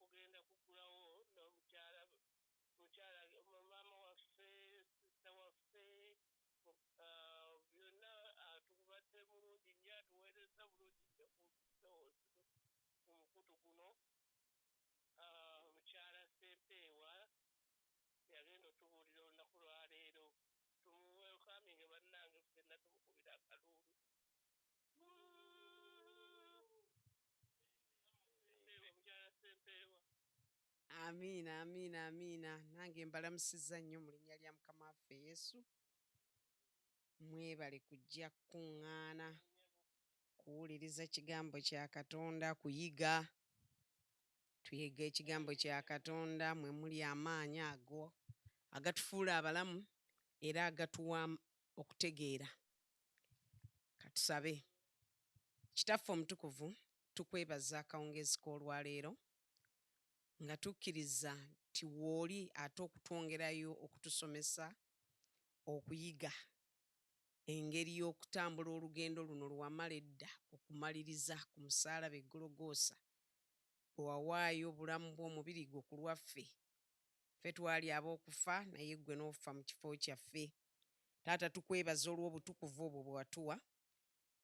Tugenda kuggulawo n'omukyala mukyala maama waffe, sisita waffe, byonna atukubadde bulungi nnyo, atuweereza bulungi nnyo ku mpewo zino, ku mukutu guno. Mukyala Ssempeewa yagenda otubuulira olunaku lwaleero. Tumuwelcominge bannange, ffenna tumukubira akaluulu. Mukyala Ssempeewa. Amiina, amiina, amiina. Nange mbalamusizza nnyo mu linnya lya Mukama waffe Yesu. Mwebale kujja kukuŋŋaana kuwuliriza kigambo kya Katonda, kuyiga. Tuyiga ekigambo kya Katonda mwe muli amaanyi ago agatufuula abalamu era agatuwa okutegeera. Katusabe. Kitaffe omutukuvu, tukwebaza akawungeezi k'olwaleero nga tukkiriza nti w'oli ate okutwongerayo okutusomesa okuyiga engeri y'okutambula olugendo luno lwe wamala edda okumaliriza ku musaalaba e Gologoosa bwe wawaayo obulamu bw'omubiri gwo ku lwaffe. Ffe twali ab'okufa naye ggwe n'ofa mu kifo kyaffe. Taata, tukwebaza olw'obutukuvu obwo bwe watuwa,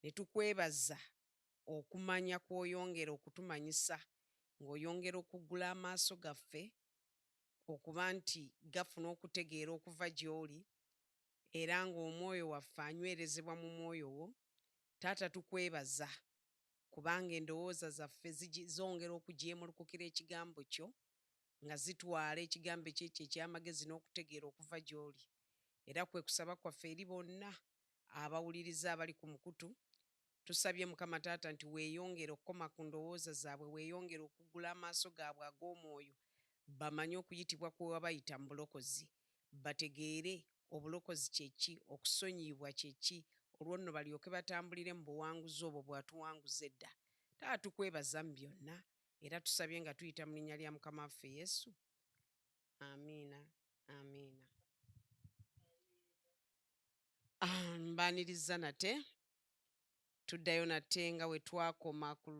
ne tukwebaza okumanya kw'oyongera okutumanyisa ng'oyongera okuggula amaaso gaffe okuba nti gafuna okutegeera okuva gy'oli era ng'omwoyo waffe anywerezebwa mu mwoyo wo. Taata, tukwebaza kubanga endowooza zaffe zongera okugyemulukukira ekigambo kyo nga zitwala ekigambo ekyo eky'amagezi n'okutegeera okuva gy'oli. Era kwe kusaba kwaffe eri bonna abawuliriza abali ku mukutu. Tusabye Mukama Taata nti weeyongere okukoma ku ndowooza zaabwe, weeyongere okuggula amaaso gaabwe ag'omwoyo bamanye okuyitibwa kwe wabayita mu bulokozi, bategeere obulokozi kye ki, okusonyiyibwa kye ki, olwo nno balyoke batambulire mu buwanguzi obwo bwe watuwanguza edda. Taata, tukwebaza mu byonna era tusabye nga tuyita mu linnya lya Mukama waffe Yesu. Amiina, amiina. Mbaaniriza nate. Tuddayo nate nga we twakoma ku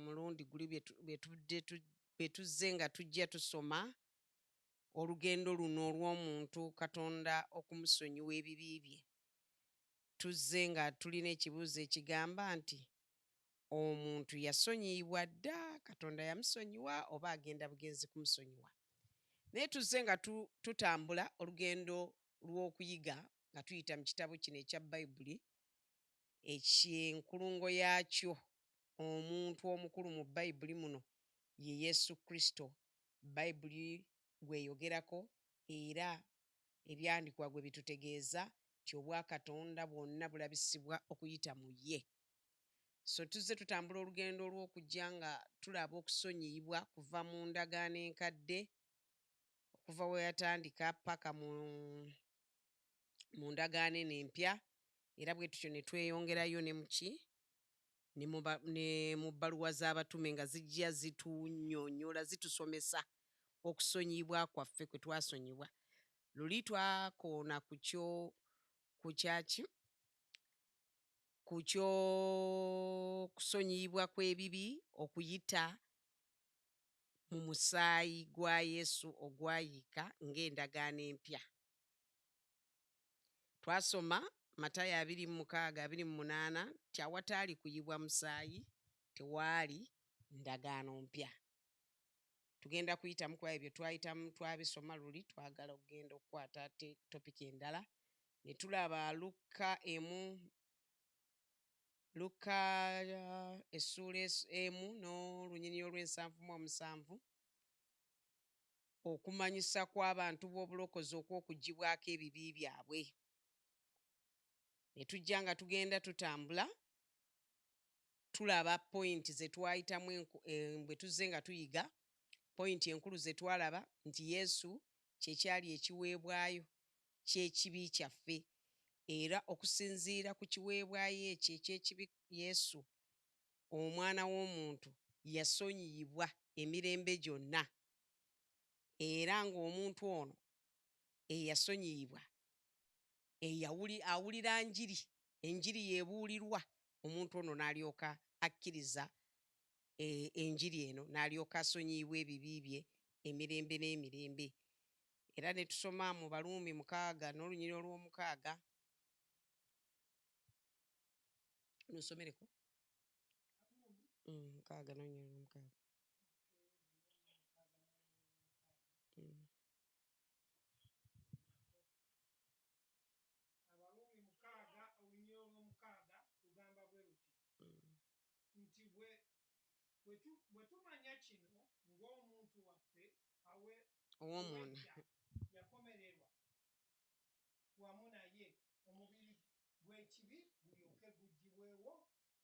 mulundi guli bwe tuzze nga tujja tusoma olugendo luno olw'omuntu Katonda okumusonyiwa ebibi bye. Tuzze nga tulina ekibuuzo ekigamba nti omuntu yasonyiyibwa dda, Katonda yamusonyiwa oba agenda bugenzi kumusonyiwa? Naye tuzze nga tutambula olugendo lw'okuyiga nga tuyita mu kitabo kino ekya Bayibuli eky'enkulungo yaakyo omuntu omukulu mu Bayibuli muno ye Yesu Kristo. Bayibuli gw'eyogerako era ebyandiikibwa gwe bitutegeeza nti obwakatonda bwonna bulabisibwa okuyita mu ye. So tuzze tutambula olugendo olw'okujja nga tulaba okusonyiyibwa kuva mu ndagaano enkadde okuva we yatandika paka mu ndagaano eno empya, era bwe tutyo ne tweyongerayo ne mu ki ne mu bbaluwa z'abatume nga zijja zitunnyonnyola, zitusomesa okusonyiyibwa kwaffe kwe twasonyibwa. Luli twakoona ku kyo ku kyaki ku ky'okusonyiyibwa kw'ebibi okuyita mu musaayi gwa Yesu ogwayiika ng'endagaano empya. Twasoma Matayo 26:28 nti awataali kuyibwa musaayi tewaali ndagaano mpya. Tugenda kuyitamu kuba ebyo twayitamu twabisoma luli, twagala okugenda okukwata ate topic endala. Ne tulaba Lukka 1, Lukka essuula 1 n'olunyiriri olw'e77, okumanyisa kw'abantu b'obulokozi okw'okuggyibwako ebibi byabwe. Ne tujja nga tugenda tutambula tulaba point ze twayitamu bwe tuzze nga tuyiga point enkulu ze twalaba nti Yesu kye kyali ekiweebwayo ky'ekibi kyaffe, era okusinziira ku kiweebwayo ekyo eky'ekibi Yesu omwana w'omuntu yasonyiyibwa emirembe gyonna, era ng'omuntu ono eyasonyiyibwa awulira njiri, enjiri yeebuulirwa omuntu ono n'alyoka akkiriza. Enjiri eno n'alyoka asonyiyibwa ebibi bye emirembe n'emirembe. Era ne tusoma mu Baruumi 6 n'olunyiriri olw'omukaaga. Nsomereko? 6 n'olunyiriri olw'omukaaga. Abaruumi 6 olunyiriri olw'omukaaga lugamba bwe luti nti bwe tumanya kino ng'omuntu waffe ow'omunda yakomererwa wamu naye, omubiri gw'ekibi gulyoke guggyibwewo,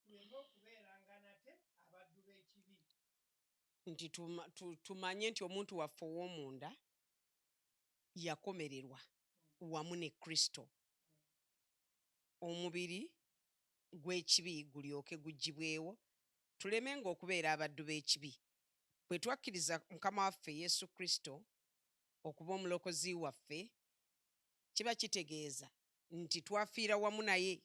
tuleme okubeeranga nate abaddu b'ekibi. Nti tumanye nti omuntu waffe ow'omunda yakomererwa wamu ne Kristo, omubiri gw'ekibi gulyoke guggyibwewo, tulemenga okubeera abaddu b'ekibi. Bwe twakkiriza Mukama waffe Yesu Kristo okuba omulokozi waffe, kiba kitegeeza nti twafiira wamu naye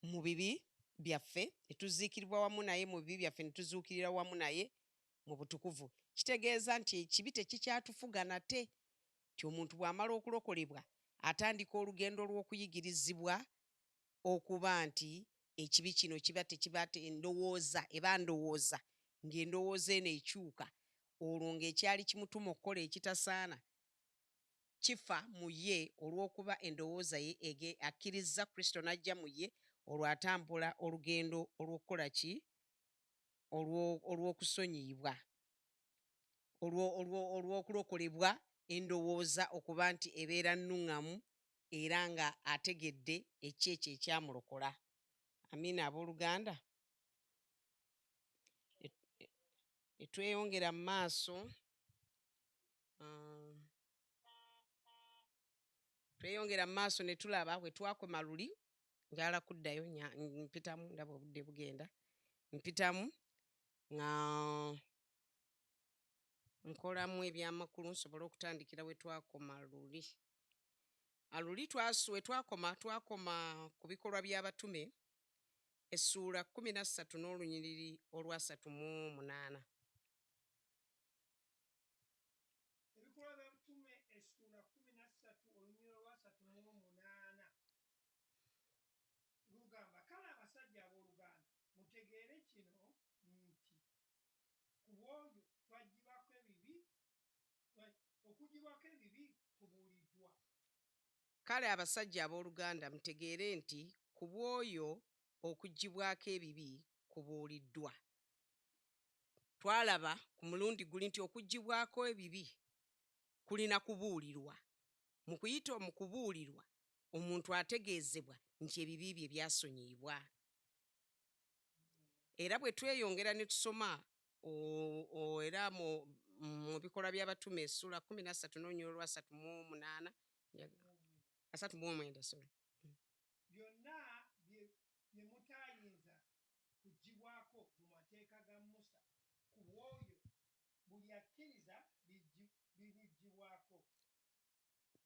mu bibi byaffe, ne tuziikiribwa wamu naye mu bibi byaffe, ne tuzuukirira wamu naye mu butukuvu. Kitegeeza nti ekibi tekikyatufuga nate, nti omuntu bw'amala okulokolebwa atandika olugendo lw'okuyigirizibwa okuba nti ekibi kino kiba tekiba endowooza eba ndowooza, ng'endowooza eno ekyuka, olwo ng'ekyali kimutuma okukola ekitasaana kifa mu ye olw'okuba endowooza ye akkirizza Kristo n'ajja mu ye, olwo atambula olugendo olw'okukola ki? Olw'okusonyiyibwa, olw'okulokolebwa, endowooza okuba nti ebeera nnuŋŋamu era nga ategedde eki ekyo ekyamulokola. Amiina, abooluganda. Ne tweyongera mu maaso, tweyongera mu maaso ne tulaba bwe twakoma luli. Njagala kuddayo, mpitamu, ndaba obudde bugenda, mpitamu nga nkolamu ebyamakulu nsobole okutandikira we twakoma luli. Luli we twakoma, twakoma ku Bikolwa by'Abatume essuula 13 n'olunyiriri olwasatu mu munaana. Ebikolwa by'Abatume essuula 13 olunyiriri olwasatu mu omunaana lugamba, "Kale abasajja abooluganda, mutegeere kino nti ku bw'oyo twaggyibwako ebibi, okuggyibwako ebibi kubuuliddwa." Kale abasajja abooluganda, mutegeere nti ku bw'oyo okuggyibwako ebibi kubuuliddwa. Twalaba ku mulundi guli nti okuggyibwako ebibi kulina kubuulirwa. Mu kuyita mu kubuulirwa, omuntu ategeezebwa nti ebibi bye byasonyiyibwa. Era bwe tweyongera ne tusoma era mu Bikolwa by'Abatume essuula 13 n'olunyiriri olwasatu mu omunaana, 39, sorry. Byonna bye mutayinza kuggyibwako mu mateeka ga Musa, ku bw'oyo buli akkiriza bibuggyibwako.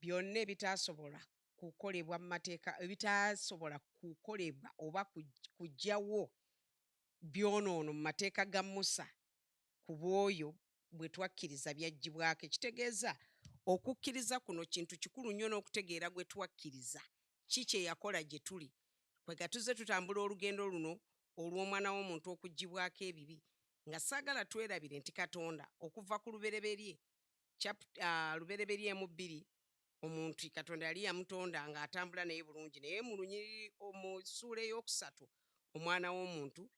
Byonna ebitaasobola kukolebwa mu mateeka, ebitaasobola kukolebwa oba kuggyawo byonoono mu mateeka ga Musa, ku bw'oyo bwe twakkiriza byaggyibwako. Ekitegeeza okukkiriza kuno kintu kikulu nnyo, n'okutegeera gwe twakkiriza ki kye yakola gye tuli. Kwega tuzze tutambula olugendo luno olw'omwana w'omuntu okuggyibwako ebibi, nga saagala twerabire nti Katonda okuva ku lubereberye, Lubereberye 1:2, omuntu Katonda yali yamutonda ng'atambula naye bulungi, naye mu lunyiriri mu ssuula ey'okusatu, omwana w'omuntu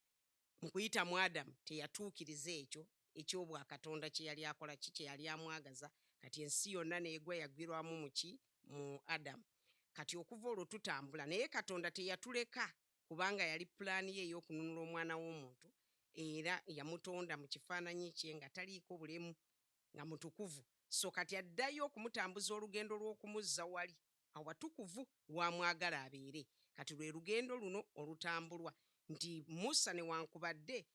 mu kuyita mu Adamu teyatuukiriza ekyo ekyobwakatonda kye yali akola ki, kye yali amwagaza. Kati ensi yonna neegwa, yagwirwamu muki? Mu Adamu. Kati okuva olwo tutambula, naye Katonda teyatuleka, kubanga yali pulaani ye ey'okununula omwana w'omuntu, era yamutonda mu kifaananyi kye nga taliiko bulemu, nga mutukuvu. So kati addayo okumutambuza olugendo lw'okumuzza wali awatukuvu wamwagala abeere. Kati lwe lugendo luno olutambulwa nti Musa, newankubadde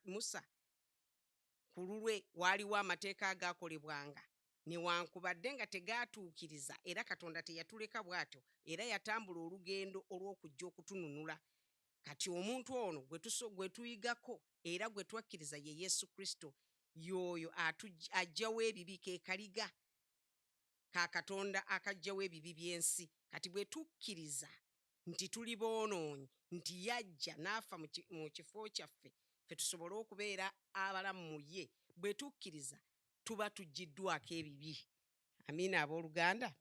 Musa ku lulwe waaliwo amateeka agaakolebwanga, newankubadde nga tegaatuukiriza, era Katonda teyatuleka bw'atyo, era yatambula olugendo olw'okujja okutununula. Kati omuntu ono gwe tuyigako era gwe twakkiriza ye Yesu Kristo, y'oyo aggyawo ebibi, ke kaliga ka Katonda akaggyawo ebibi by'ensi. Kati bwe tukkiriza nti tuli boonoonyi, nti yajja n'afa mu kifo kyaffe ffe tusobole okubeera abalamu mu ye, bwe tukkiriza tuba tuggyiddwako ebibi. Amiina abooluganda.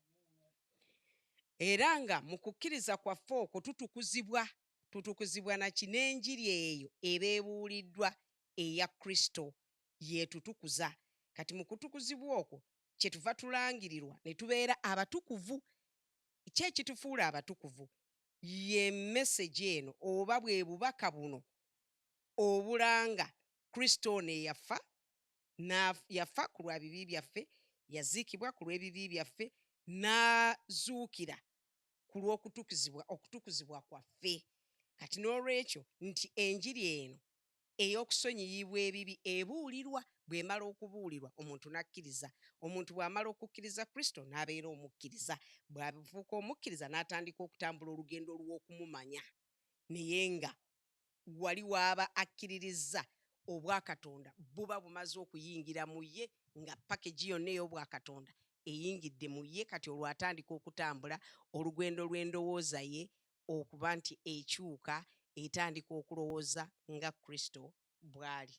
Era nga mu kukkiriza kwaffe okwo tutukuzibwa, tutukuzibwa na ki? N'enjiri eyo eba ebuuliddwa eya Kristo y'etutukuza. Kati mu kutukuzibwa okwo kyetuva tulangirirwa ne tubeera abatukuvu. Ki ekitufuula abatukuvu? Ye message eno oba bwe bubaka buno obulanga Kristo ono eyafa, yafa ku lwa bibi byaffe, yaziikibwa ku lw'ebibi byaffe, n'azuukira ku lw'okutukuzibwa, okutukuzibwa kwaffe. Kati n'olwekyo nti enjiri eno ey'okusonyiyibwa ebibi ebuulirwa, bw'emala okubuulirwa omuntu n'akkiriza. Omuntu bw'amala okukkiriza Kristo n'abeera omukkiriza. Bw'afuuka omukkiriza n'atandika okutambula olugendo lw'okumumanya, naye nga wali w'aba akkiririzza Obwakatonda buba bumaze okuyingira mu ye, nga package yonna ey'Obwakatonda eyingidde mu ye. Kati olwo atandika okutambula olugendo lw'endowooza ye okuba nti ekyuka, etandika okulowooza nga Kristo bw'ali.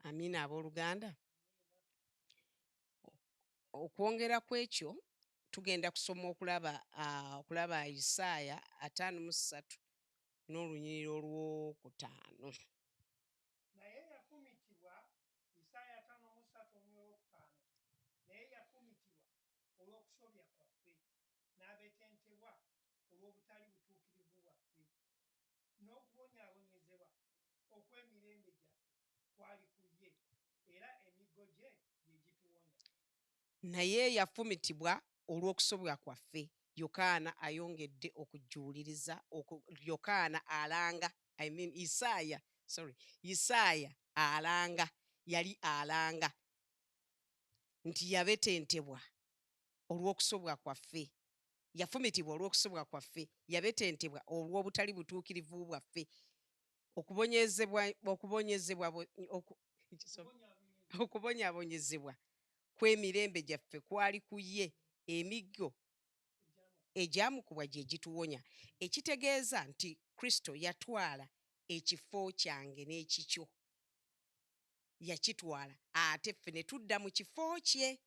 Amiina abooluganda. Okwongera ku ekyo tugenda kusoma okulaba Isaaya 53 n'olunyiriri olwokutaano. Naye yafumitibwa, Isaaya 53 olunyiriri olwokutaano, naye yafumitibwa olw'okusobya kwaffe, n'abetentebwa olw'obutali butuukirivu bwaffe, n'okubonyaabonyezebwa okw'emirembe gyaffe kwali ku ye, era emiggo gye gye gituwonya. Naye yafumitibwa olw'okusobya kwaffe. Yokaana ayongedde okujuuliriza, Yokaana alanga, I mean Isaaya, sorry, Isaaya alanga, yali alanga nti yabetentebwa olw'okusobwa kwaffe, yafumitibwa olw'okusobwa kwaffe, yabetentebwa olw'obutali butuukirivu bwaffe, okubonyaabonyezebwa kw'emirembe gyaffe kwali ku ye, emiggo egyamukubwa gye gituwonya. Ekitegeeza nti Kristo yatwala ekifo kyange n'ekikyo, yakitwala, ate ffe ne tudda mu kifo kye.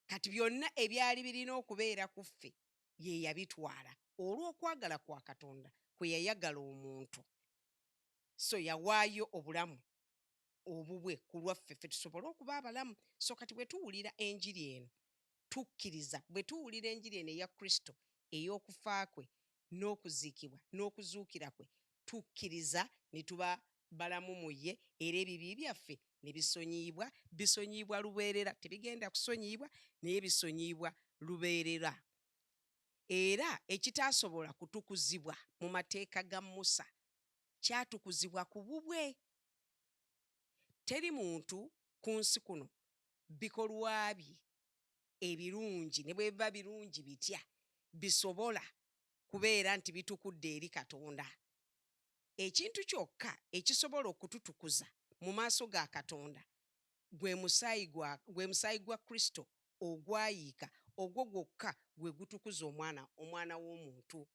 Kati byonna ebyali birina okubeera ku ffe ye yabitwala olw'okwagala kwa Katonda kwe yayagala omuntu. So yawaayo obulamu obubwe ku lwaffe ffe tusobole okuba abalamu. So kati bwe tuwulira enjiri eno tukkiriza, bwe tuwulira enjiri eno eya Kristo ey'okufa kwe n'okuziikibwa n'okuzuukira kwe, tukkiriza ne tuba balamu mu ye, era ebibi byaffe ne bisonyiyibwa. Bisonyiyibwa lubeerera, tebigenda kusonyiyibwa, naye bisonyiyibwa lubeerera. Era ekitaasobola kutukuzibwa mu mateeka ga Musa kyatukuzibwa ku bubwe. Teri muntu ku nsi kuno bikolwa bye ebirungi, ne bwe biba birungi bitya, bisobola kubeera nti bitukudde eri Katonda. Ekintu kyokka ekisobola okututukuza mu maaso ga Katonda gwe musaayi gwa Kristo ogwayiika, ogwo gwokka gwe gutukuza omwana w'omuntu.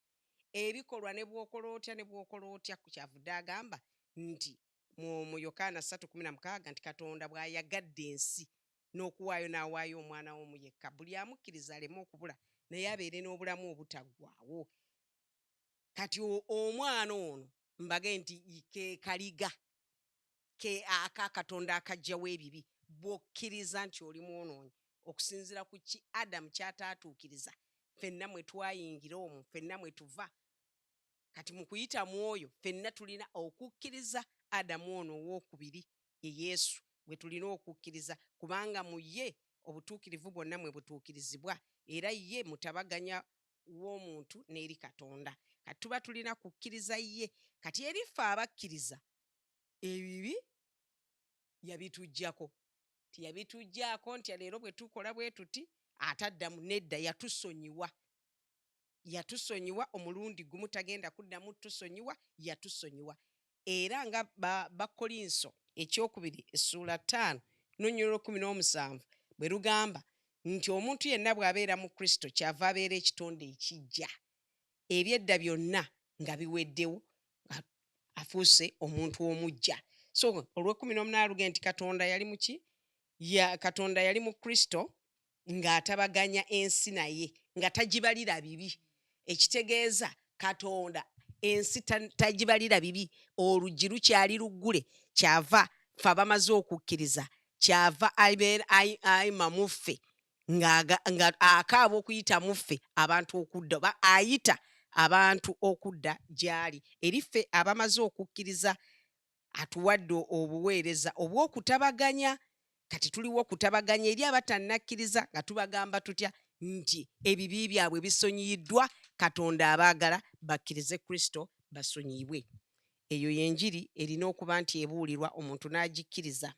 Ebikolwa ne bw'okola otya ne bw'okola otya, kyavudde agamba nti mu Yokaana 3:16 nti Katonda bw'ayagadde ensi n'okuwaayo n'awaayo omwana w'omu yekka, buli amukkiriza aleme okubula naye abeere n'obulamu obutaggwaawo. Kati omwana ono mbage nti ke kaliga ke aka Katonda akaggyawo ebibi. Bw'okkiriza nti oli mwonoonyi okusinziira ku ki Adamu ky'ataatuukiriza, ffenna mwe twayingira omwo, ffenna mwe tuva. Kati mu kuyita mu oyo ffenna tulina okukkiriza Adamu ono owookubiri, ye Yesu gwe tulina okukkiriza, kubanga mu ye obutuukirivu bwonna mwe butuukirizibwa, era ye mutabaganya w'omuntu n'eri Katonda. Kati tuba tulina kukkiriza ye. Kati eri ffe abakkiriza, ebibi yabituggyako. Tiyabituggyako nti leero bwe tukola bwe tuti ataddamu, nedda, yatusonyiwa. Yatusonyiwa omulundi gumu, tagenda kuddamu tusonyiwa, yatusonyiwa. Era nga Bakkolinso ekyokubiri essuula 5 n'olunyiriri olw'e-17 bwe lugamba nti omuntu yenna bw'abeera mu Kristo kyava abeera ekitonde ekiggya, ebyedda byonna nga biweddewo, afuuse omuntu omuggya. So olw'e-18 luge nti Katonda yali muki? Ya Katonda yali mu Kristo ng'atabaganya ensi naye nga tagibalira bibi. Ekitegeeza Katonda ensi tagibalira bibi, oluggi lukyali luggule. Kyava ffe abamaze okukkiriza, kyava ayima mu ffe nga akaaba okuyita mu ffe abantu okudda, oba ayita abantu okudda gy'ali. Eri ffe abamaze okukkiriza atuwadde obuweereza obw'okutabaganya. Kati tuliwo okutabaganya eri abatannakkiriza nga tubagamba tutya? Nti ebibi byabwe bisonyiyiddwa, Katonda abaagala bakkirize Kristo basonyiyibwe. Eyo y'enjiri erina okuba nti ebuulirwa omuntu n'agikkiriza.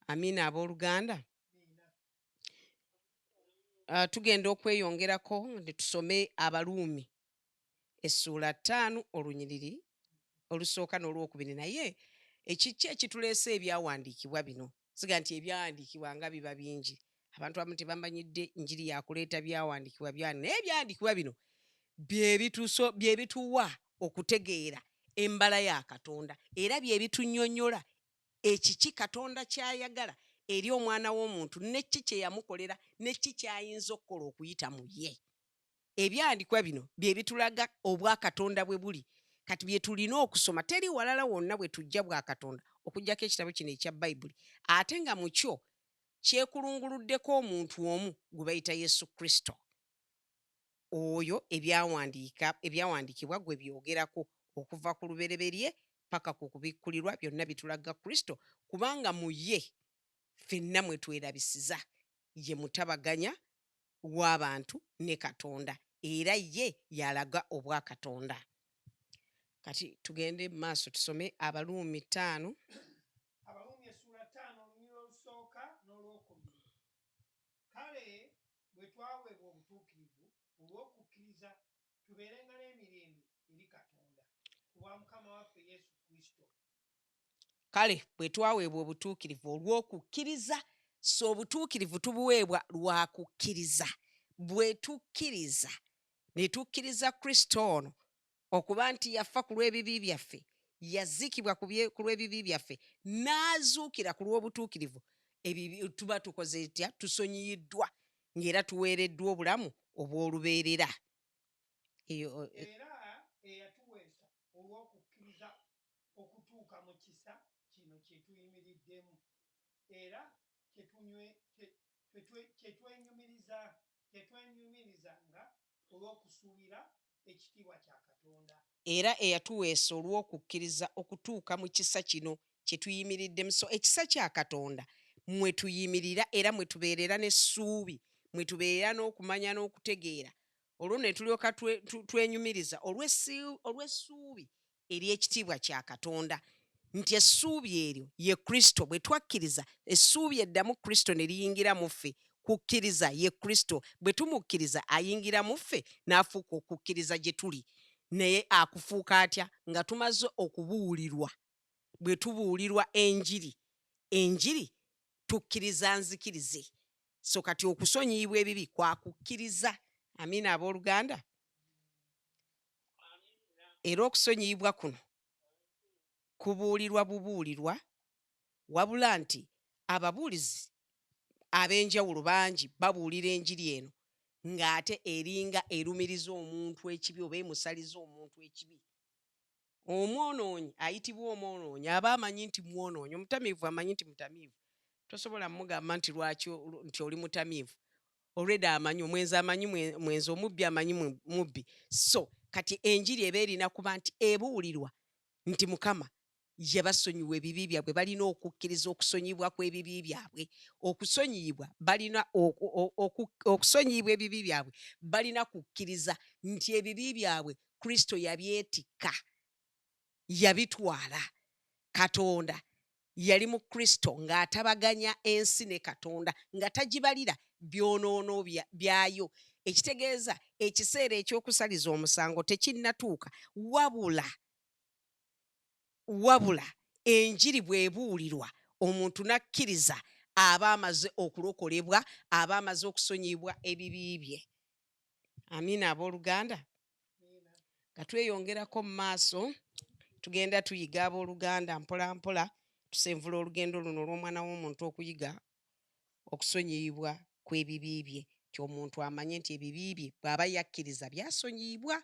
Amiina abooluganda. Tugenda okweyongerako ne tusome Abaluumi essuula 5 olunyiriri olusooka n'olwokubiri. Naye ekiki ekituleese ebyawandiikibwa bino? Siga nti ebyawandiikibwa nga biba bingi, abantu abamu tebamanyidde njiri yakuleeta byawandiikibwa byani, naye ebyawandiikibwa bino bye bituwa okutegeera embala ya Katonda, era bye bitunnyonnyola ekiki Katonda ky'ayagala eri omwana w'omuntu, neki kye yamukolera, neki ky'ayinza okukola okuyita mu ye. Ebyawandiikibwa bino bye bitulaga obwakatonda bwe buli. Kati bye tulina okusoma, teri walala wonna bwe tujja bwakatonda okuggyako ekitabo kino ekya Bayibuli, ate nga mu kyo kyekulunguluddeko omuntu omu gwe bayita Yesu Kristo. Oyo ebyawandiikibwa gwe byogerako okuva ku lubereberye paka ku kubikkulirwa, byonna bitulaga Kristo, kubanga mu ye ffenna mwe twerabisiza. Ye mutabaganya w'abantu ne Katonda, era ye y'alaga obwakatonda. Kati tugende mu maaso tusome Abaluumi 5. Abaluumi essuula 5 olunyiriri olusooka n'olwokubiri. Kale bwe twaweebwa obutuukirivu olw'okukkiriza, tubeerenga n'emirembe eri Katonda ku bwa Mukama waffe Yesu Kristo. Kale bwe twaweebwa obutuukirivu olw'okukkiriza. So obutuukirivu tubuweebwa lwa kukkiriza. Bwe tukkiriza ne tukkiriza Kristo ono okuba nti yafa ku lw'ebibi byaffe, yaziikibwa ku lw'ebibi byaffe, n'azuukira ku lw'obutuukirivu, ebibi tuba tukoze tya? Tusonyiyiddwa ng'era tuweereddwa obulamu obw'olubeerera. Eyo Era eyatuweesa olw'okukkiriza okutuuka mu kisa kino kye tuyimiriddemu, era kye twenyumiriza nga olw'okusuubira ekitiibwa kya Katonda. Era eyatuweesa olw'okukkiriza okutuuka mu kisa kino kye tuyimiriddemu. So ekisa kya Katonda mwe tuyimirira, era mwe tubeerera n'essuubi, mwe tubeerera n'okumanya n'okutegeera, olwo ne tulyoka twenyumiriza olw'essuubi ery'ekitiibwa kya Katonda, nti essuubi eryo ye Kristo. Bwe twakkiriza, essuubi eddamu Kristo ne liyingira mu ffe. Kukkiriza ye Kristo, bwe tumukkiriza ayingira mu ffe n'afuuka okukkiriza gye tuli. Naye akufuuka atya? Nga tumaze okubuulirwa. Bwe tubuulirwa enjiri, enjiri tukkiriza nzikirize. So kati okusonyiyibwa ebibi kwakukkiriza. Amiina abooluganda. Era okusonyiyibwa kuno kubuulirwa bubuulirwa, wabula nti ababuulizi ab'enjawulo bangi babuulira enjiri eno ng'ate eringa erumiriza omuntu ekibi oba emusaliza omuntu ekibi. Omwonoonyi ayitibwa omwonoonyi aba amanyi nti mwonoonyi, omutamiivu amanyi nti mutamiivu, tosobola mugamba nti lwaki nti oli mutamiivu, already amanyi. Omwenzi amanyi mwenzi, omubbi amanyi mubbi. So kati enjiri eba erina kuba nti ebuulirwa nti Mukama yabasonyiwa ebibi byabwe, balina okukkiriza okusonyiyibwa kw'ebibi byabwe. Okusonyiyibwa balina okusonyiyibwa ebibi byabwe, balina kukkiriza nti ebibi byabwe Kristo yabyetikka, yabitwala. Katonda yali mu Kristo ng'atabaganya ensi ne Katonda nga tagibalira byonoono byayo. Ekitegeeza ekiseera eky'okusaliza omusango tekinnatuuka, wabula wabula enjiri bw'ebuulirwa omuntu n'akkiriza aba amaze okulokolebwa, aba amaze okusonyiyibwa ebibi bye. Amiina abooluganda. Nga tweyongerako mu maaso, tugenda tuyiga abooluganda mpola mpola, tusenvula olugendo luno olw'omwana w'omuntu okuyiga okusonyiyibwa kw'ebibi bye, nti omuntu amanye nti ebibi bye bw'aba yakkiriza byasonyiyibwa,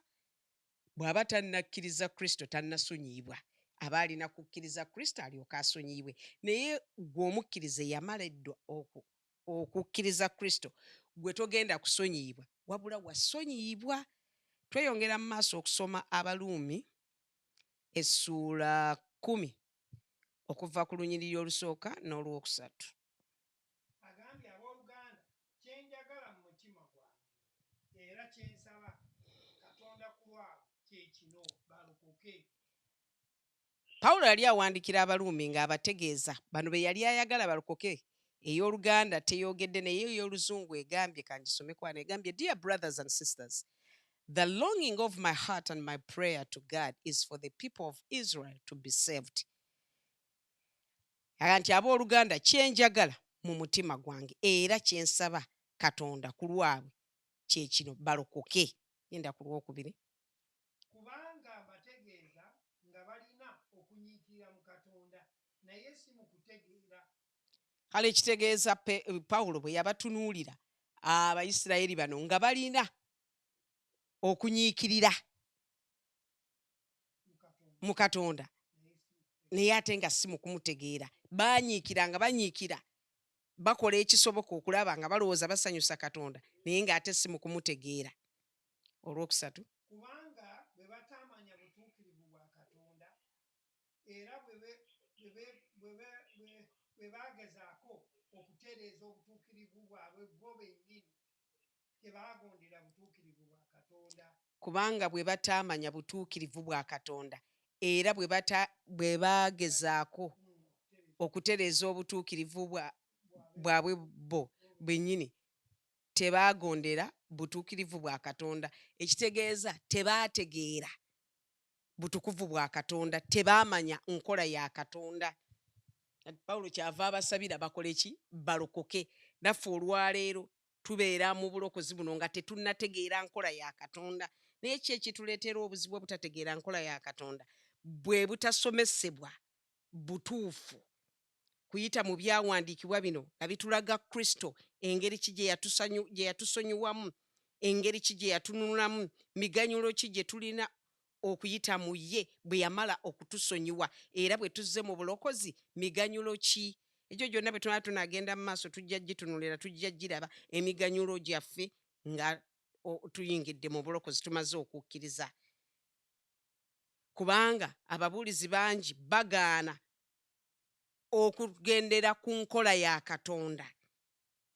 bw'aba tannakkiriza Kristo tannasonyiyibwa, aba alina kukkiriza Kristo alyoke asonyiyibwe. Naye ggwe omukkiriza eyamala edda okukkiriza Kristo, ggwe togenda kusonyiyibwa, wabula wasonyiyibwa. Tweyongera mu maaso okusoma Abaruumi essuula 10 okuva ku lunyiriri olusooka n'olwokusatu. Agambye, abooluganda, kye njagala mu mutima gwange era kye nsaba Katonda ku lwabwe kye kino, balokoke. Pawulo yali awandiikira Abaruumi ng'abategeeza bano be yali ayagala balokoke. Ey'Oluganda teyogedde, naye ey'Oluzungu egambye, kangisomeko wano, egambye, "Dear brothers and sisters, the longing of my heart and my prayer to God is for the people of Israel to be saved." Aga nti abooluganda, kye njagala mu mutima gwange era kye nsaba Katonda ku lwabwe kye kino, balokoke. Genda ku lwokubiri. Kubanga mbategeeza nga balina okunyiikirira mu Katonda, naye si mu kutegeera. Kale ekitegeeza Pawulo bwe yabatunuulira Abayisirayiri bano nga balina okunyiikirira mu Katonda, mu Katonda, naye ate nga si mu kumutegeera. Baanyiikira nga banyiikira, bakola ekisoboka okulaba nga balowooza basanyusa Katonda, naye ng'ate si mu kumutegeera. Olwokusatu. Kubanga bwe bataamanya butuukirivu bwa Katonda, era bwe baagezaako okutereeza obutuukirivu bwabwe bo bennyini, tebaagondera butuukirivu bwa Katonda. Kubanga bwe bataamanya butuukirivu bwa Katonda era bwe baagezaako okutereeza obutuukirivu bwabwe bo bennyini, tebaagondera butuukirivu bwa Katonda. Ekitegeeza tebaategeera butukuvu bwa Katonda, tebaamanya nkola ya Katonda. Pawulo kyava abasabira bakole ki? Balokoke. Naffe olwaleero tubeera mu bulokozi buno nga tetunnategeera nkola ya Katonda. Naye ki ekituleetera obuzibu obutategeera nkola ya Katonda? Bwe butasomesebwa butuufu kuyita mu byawandiikibwa bino nga bitulaga Kristo, engeri ki gye yatusonyiwamu, engeri ki gye yatununulamu, miganyulo ki gye tulina okuyita mu ye bwe yamala okutusonyiwa, era bwe tuzze mu bulokozi miganyulo ki. Egyo gyonna bwe tunaba tunagenda mu maaso tujja gitunulira, tujja giraba emiganyulo gyaffe nga tuyingidde mu bulokozi, tumaze okukkiriza. Kubanga ababuulizi bangi bagaana okugendera ku nkola ya Katonda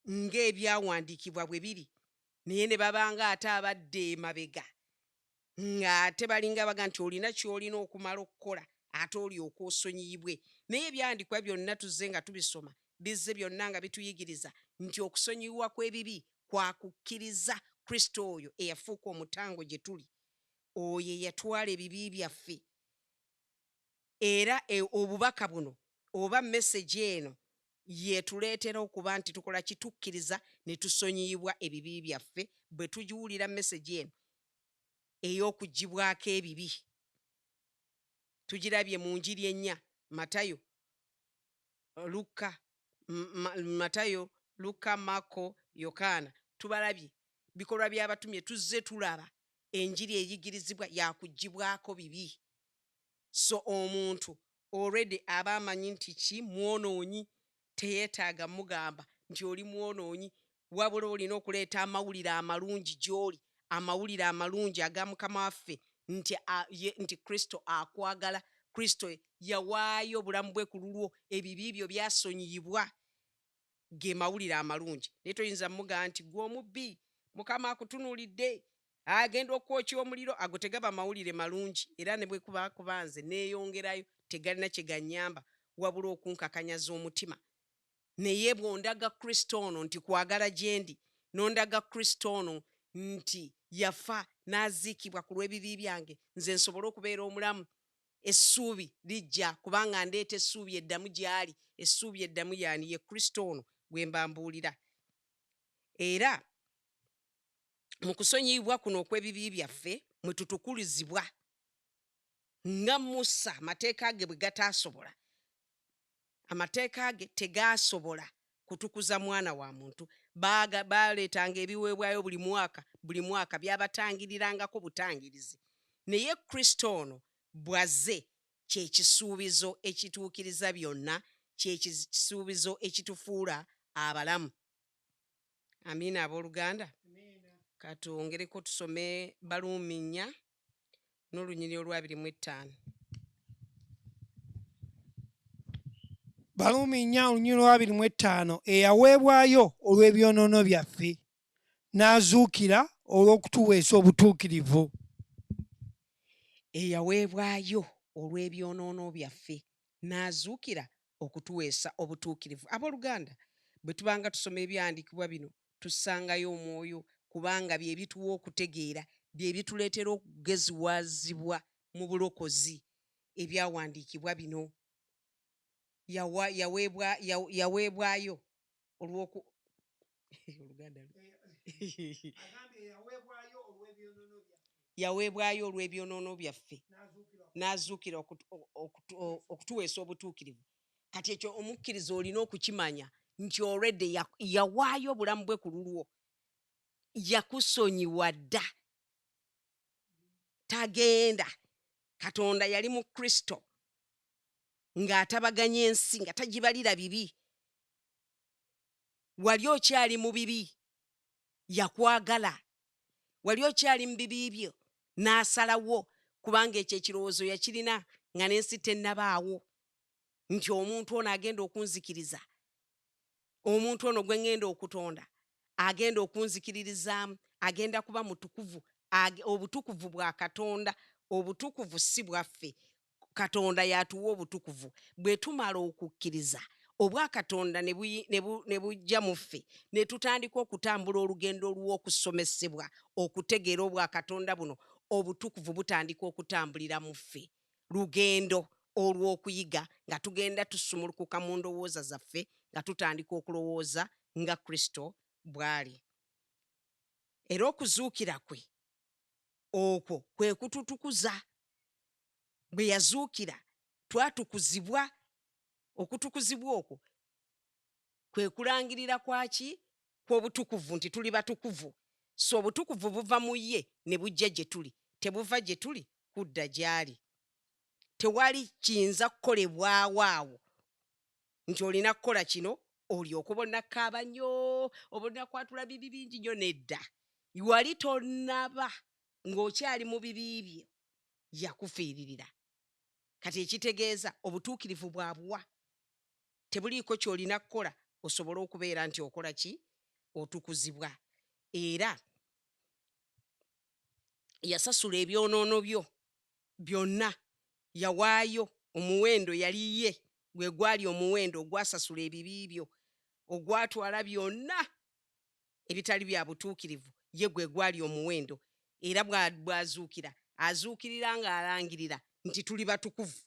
ng'ebyawandiikibwa bwe biri, naye ne babanga ate abadde emabega ng'ate balinga baga nti olina ky'olina okumala okukola ate olyoke osonyiyibwe. Naye ebyawandiikibwa byonna tuzze nga tubisoma, bizze byonna nga bituyigiriza nti okusonyiyibwa kw'ebibi kwa kukkiriza Kristo oyo eyafuuka omutango gye tuli, oyo eyatwala ebibi byaffe. Era obubaka buno oba message eno yetuleetera okuba nti tukola kitukkiriza ne tusonyiyibwa ebibi byaffe. Bwe tugiwulira message eno ey'okuggyibwako ebibi, tugirabye mu njiri ennya, Matayo, Lukka, Matayo, Lukka, Makko, Yokaana, tubalabye bikolwa by'abatumye, tuzze tulaba enjiri eyigirizibwa yakuggyibwako bibi. So omuntu already aba amanyi nti ki mwonoonyi, teyeetaaga mugamba nti oli mwonoonyi, wabula olina okuleeta amawulire amalungi gy'oli, amawulire amalungi aga Mukama waffe nti Kristo akwagala, Kristo yawaayo obulamu bwe ku lulwo, ebibi byo byasonyiyibwa. Ge mawulire amalungi. Naye toyinza mugamba nti gwe omubbi, Mukama akutunuulidde, agenda okwokya omuliro. Ago tegaba mawulire malungi, era ne bwe kuba kuba nze neeyongerayo tegalina kye gannyamba wabula okunkakanyaza omutima. Naye bw'ondaga Kristo ono nti kwagala gye ndi, n'ondaga Kristo ono nti yafa n'aziikibwa ku lw'ebibi byange nze nsobole okubeera omulamu, essuubi lijja kubanga ndeeta essuubi eddamu gy'ali. Essuubi eddamu y'ani? Ye Kristo ono gwe mba mbuulira. Era mu kusonyiyibwa kuno okw'ebibi byaffe mwe tutukulizibwa nga Musa amateeka ge bwe gataasobola. Amateeka ge tegaasobola kutukuza mwana wa muntu. Baaleetanga ebiweebwayo buli mwaka, buli mwaka, byabatangirirangako butangirizi. Naye Kristo ono bw'azze, kye kisuubizo ekituukiriza byonna, kye kisuubizo ekitufuula abalamu. Amiina abooluganda. Katwongereko tusome Baruumi 4 n'olunyiriri olwabiri mu etaano. Baruumi 4 olunyiriri olwabiri mu etaano, eyaweebwayo olw'ebyonoono byaffe, n'azuukira olw'okutuweesa obutuukirivu. Eyaweebwayo olw'ebyonoono byaffe, n'azuukira okutuweesa obutuukirivu. Abooluganda, bwe tubanga tusoma ebyawandiikibwa bino, tussangayo omwoyo, kubanga bye bituwa okutegeera, bye bituleetera okugeziwazibwa mu bulokozi. Ebyawandiikibwa bino yaweebwayo olw'oku Oluganda yaweebwayo olw'ebyonoono byaffe, n'azuukira okutuweesa obutuukirivu. Kati ekyo omukkiriza olina okukimanya nti already yawaayo obulamu bwe ku lulwo, yakusonyiwa dda, tagenda. Katonda yali mu Kristo ng'atabaganya ensi nga tagibalira bibi. Wali okyali mu bibi, yakwagala. Wali okyali mu bibi byo, n'asalawo, kubanga ekyo ekirowoozo yakirina nga n'ensi tennabaawo, nti omuntu ono agenda okunzikiriza, omuntu ono gwe ŋŋenda okutonda agenda okunzikiririzaamu, agenda kuba mutukuvu. Obutukuvu bwa Katonda, obutukuvu si bwaffe. Katonda y'atuwa obutukuvu. Bwe tumala okukkiriza obwa Katonda ne bujja mu ffe, ne tutandika okutambula olugendo lw'okusomesebwa okutegeera obwa Katonda buno, obutukuvu butandika okutambulira mu ffe. Lugendo olw'okuyiga nga tugenda tusumulukuka mu ndowooza zaffe, nga tutandika okulowooza nga Kristo bw'ali. Era okuzuukira kwe okwo kwe kututukuza. Bwe yazuukira twatukuzibwa. Okutukuzibwa okwo kwe kulangirira kwaki? Kw'obutukuvu, nti tuli batukuvu. So obutukuvu buva mu ye ne bujja gye tuli, tebuva gye tuli kudda gy'ali. Tewali kiyinza kukolebwawo awo nti olina kukola kino olyoke oba olina kukaaba nnyo oba olina kwatula bibi bingi nnyo. Nedda, wali tonnaba, ng'okyali mu bibi byo yakufiiririra. Kati ekitegeeza obutuukirivu bwabuwa, tebuliiko ky'olina kukola osobole okubeera nti okola ki? Otukuzibwa. Era yasasula ebyonoono byo byonna, yawaayo omuwendo, yali ye gwe gwali omuwendo ogwasasula ebibi byo, ogwatwala byonna ebitali bya butuukirivu, ye gwe gwali omuwendo. Era bw'azuukira, azuukirira ng'alangirira nti tuli batukuvu.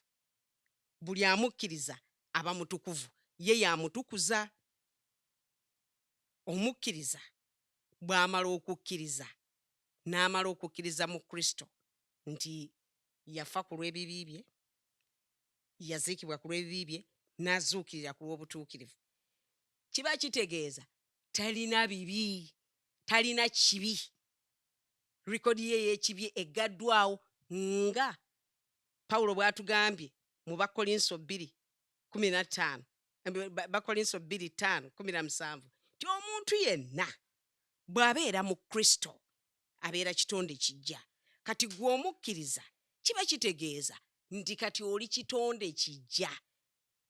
Buli amukkiriza aba mutukuvu, ye y'amutukuza. Omukkiriza bw'amala okukkiriza, n'amala okukkiriza mu Kristo nti yafa ku lw'ebibi bye, yaziikibwa ku lw'ebibi bye, n'azuukirira ku lw'obutuukirivu, kiba kitegeeza talina bibi, talina kibi. Rekodi ye ey'ekibi eggaddwawo nga Pawulo bw'atugambye mu Bakkolinso 2:15, Bakkolinso 2:5-17, nti omuntu yenna bw'abeera mu Kristo abeera kitonde kijja. Kati gwe omukkiriza kiba kitegeeza nti kati oli kitonde kijja,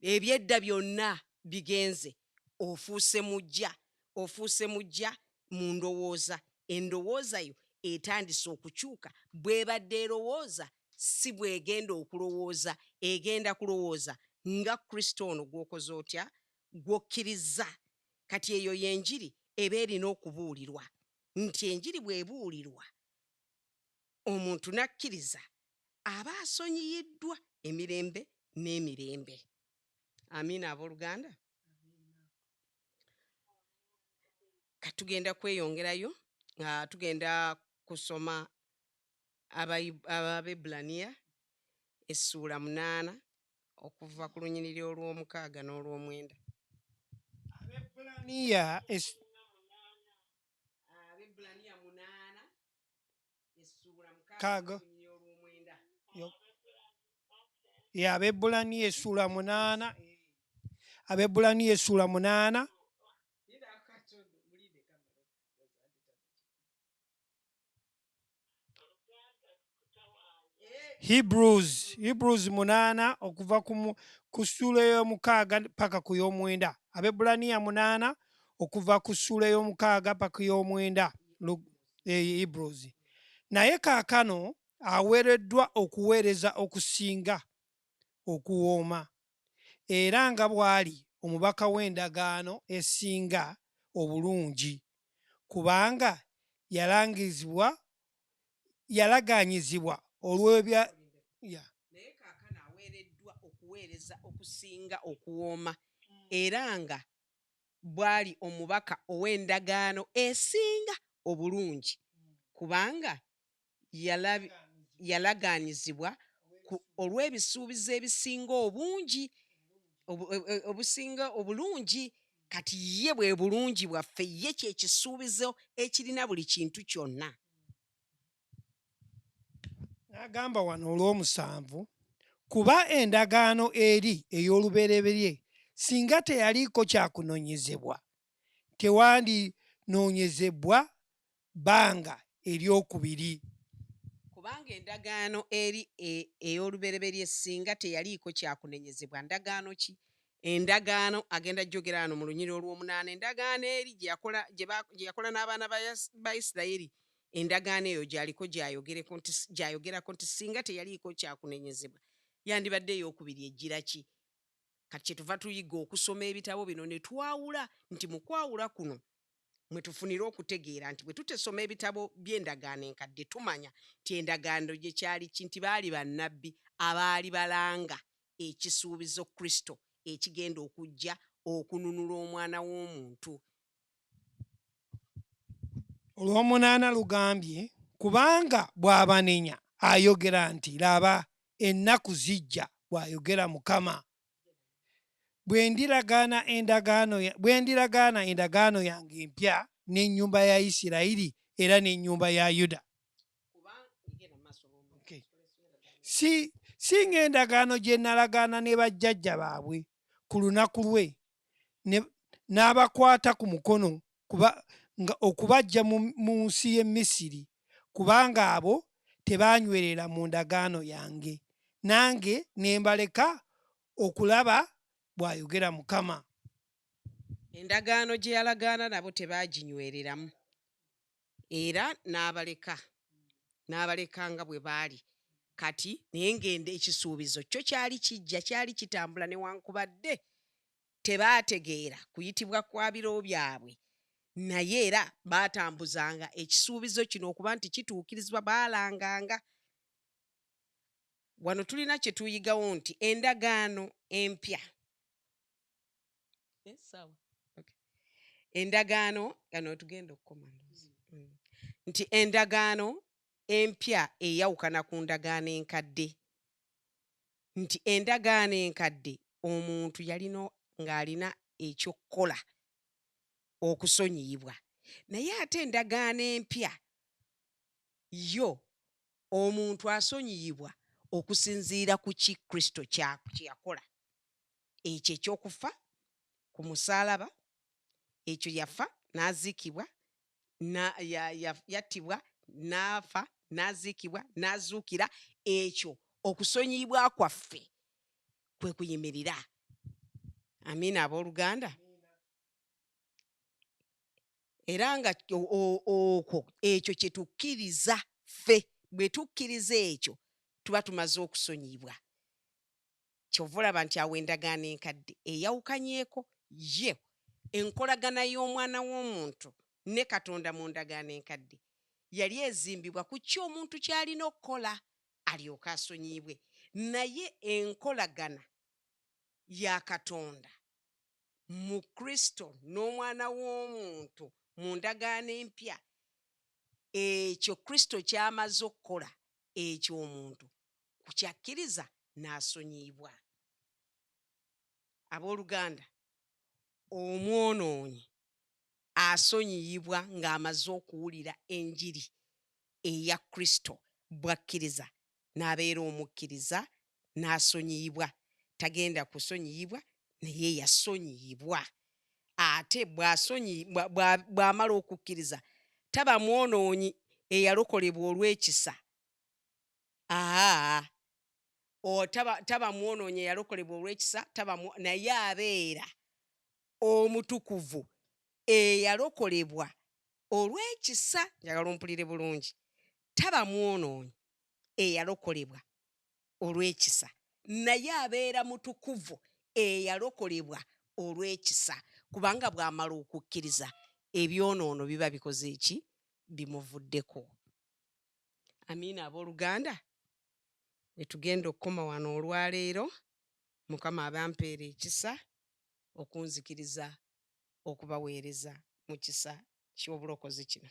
ebyedda byonna bigenze, ofuuse mujja, ofuuse mujja mu ndowooza. Endowooza yo etandise okukyuka, bw'ebadde erowooza si bw'egenda okulowooza, egenda kulowooza nga Kristo ono gw'okoze otya, gw'okkirizza. Kati eyo y'enjiri eba erina okubuulirwa. Nti enjiri bw'ebuulirwa omuntu n'akkiriza, aba asonyiyiddwa emirembe n'emirembe. Amiina abooluganda. Kati tugenda kweyongerayo nga tugenda kusoma Abaebbulaniya essuula 8 okuva ku lunyiriri olw'omukaaga n'olwomwenda. Abaebbulaniya Abaebbulaniya 8 essuula 6 Kaaga. olunyiriri olw'omwenda. Ye Abaebbulaniya essuula 8, Abaebbulaniya essuula 8. Hebrews 8 okuva ku ssuula ey'omukaaga paka ku y'omwenda. Abaebbulaniya 8 okuva ku ssuula ey'omukaaga paka ku y'omwenda. Hebrews. Naye kaakano aweereddwa okuweereza okusinga okuwooma, era nga bw'ali omubaka w'endagaano esinga obulungi, kubanga yalaganyizibwa olw'ebya ya. Naye kaakano aweereddwa okuweereza okusinga okuwooma, era nga bw'ali omubaka ow'endagaano esinga obulungi, kubanga yalagaanyizibwa olw'ebisuubizo ebisinga obungi, obusinga obulungi. Kati ye bwe bulungi bwaffe, ye kye kisuubizo ekirina buli kintu kyonna. N'agamba wano olw'omusanvu, kuba endagaano eri ey'olubereberye singa teyaliiko kyakunoonyezebwa, tewandinoonyezebwa bbanga eryokubiri. Kubanga endagaano eri ey'olubereberye singa teyaliiko kyakunenyezebwa. Ndagaano ki? Endagaano agenda jjogera wano mu lunyiriri olw'omunaana, endagaano eri gye yakola n'abaana ba Isirayiri, endagaano eyo gy'aliko gy'ayogerako nti singa teyaliiko kyakunenyezebwa, yandibadde ey'okubiri ejjira ki? Kati kyetuva tuyiga okusoma ebitabo bino ne twawula nti mu kwawula kuno mwe tufunire okutegeera nti bwe tutesoma ebitabo by'endagaano enkadde tumanya nti endagaano gye kyali ki, nti baali bannabbi abaali balanga ekisuubizo Kristo ekigenda okujja okununula omwana w'omuntu. Olw'omunaana lugambye, kubanga bw'abanenya ayogera nti laba ennaku zijja, bw'ayogera Mukama, bwe ndiragaana endagaano yange empya n'ennyumba ya Isirayiri era n'ennyumba ya Yuda. Okay. Si ng'endagaano gye nalagaana ne bajjajja baabwe ku lunaku lwe n'abakwata ku mukono nga okubaggya mu nsi y'e Misiri, kubanga abo tebanywerera mu ndagaano yange, nange ne mbaleka okulaba, bw'ayogera Mukama. Endagaano gye yalagaana nabo tebaaginywereramu, era n'abaleka nga bwe baali. Kati naye ng'enda ekisuubizo kyo kyali kijja, kyali kitambula, newankubadde tebaategeera kuyitibwa kwa biro byabwe, naye era baatambuzanga ekisuubizo kino okuba nti kituukirizibwa, baalanganga. Wano tulina kye tuyigawo nti endagaano empya, endagaano gano tugenda okukoma nti endagaano empya eyawukana ku ndagaano enkadde, nti endagaano enkadde omuntu yalina ng'alina ekyokukola okusonyiyibwa, naye ate endagaano empya yo omuntu asonyiyibwa okusinziira ku ki Kristo kye yakola, ekyo ekyokufa ku musaalaba, ekyo yafa n'aziikibwa, yattibwa n'afa n'aziikibwa n'azuukira, ekyo okusonyiyibwa kwaffe kwe kuyimirira. Amiina abooluganda. Era nga okwo ekyo kye tukkiriza ffe, bwe tukkiriza ekyo tuba tumaze okusonyiyibwa. Kyova olaba nti awo endagaano enkadde eyawukanyeeko ye enkolagana y'omwana w'omuntu Ne Katonda mu ndagaano enkadde yali ezimbibwa ku ki omuntu ky'alina okukola alyoke asonyiyibwe, naye enkolagana ya Katonda mu Kristo n'Omwana w'omuntu mu ndagaano empya, ekyo Kristo ky'amaze okukola, ekyo omuntu kyakkiriza n'asonyiyibwa. Abooluganda, omwonoonyi asonyiyibwa ng'amaze okuwulira enjiri eya Kristo, bw'akkiriza n'abeera omukkiriza n'asonyiyibwa. Tagenda kusonyiyibwa, naye yasonyiyibwa. Ate bw'amala okukkiriza taba mwonoonyi eyalokolebwa olw'ekisa. Aa, taba mwonoonyi eyalokolebwa olw'ekisa, taba, naye abeera omutukuvu eyalokolebwa olw'ekisa. Njagala ompulire bulungi. Taba mwonoonyi eyalokolebwa olw'ekisa, naye abeera mutukuvu eyalokolebwa olw'ekisa, kubanga bw'amala okukkiriza ebyonoono biba bikoze eki? Bimuvuddeko. Amiina. Abooluganda, wetugenda okukoma wano olwaleero. Mukama abampeera ekisa okunzikiriza okubaweereza mu kisa ky'obulokozi kino.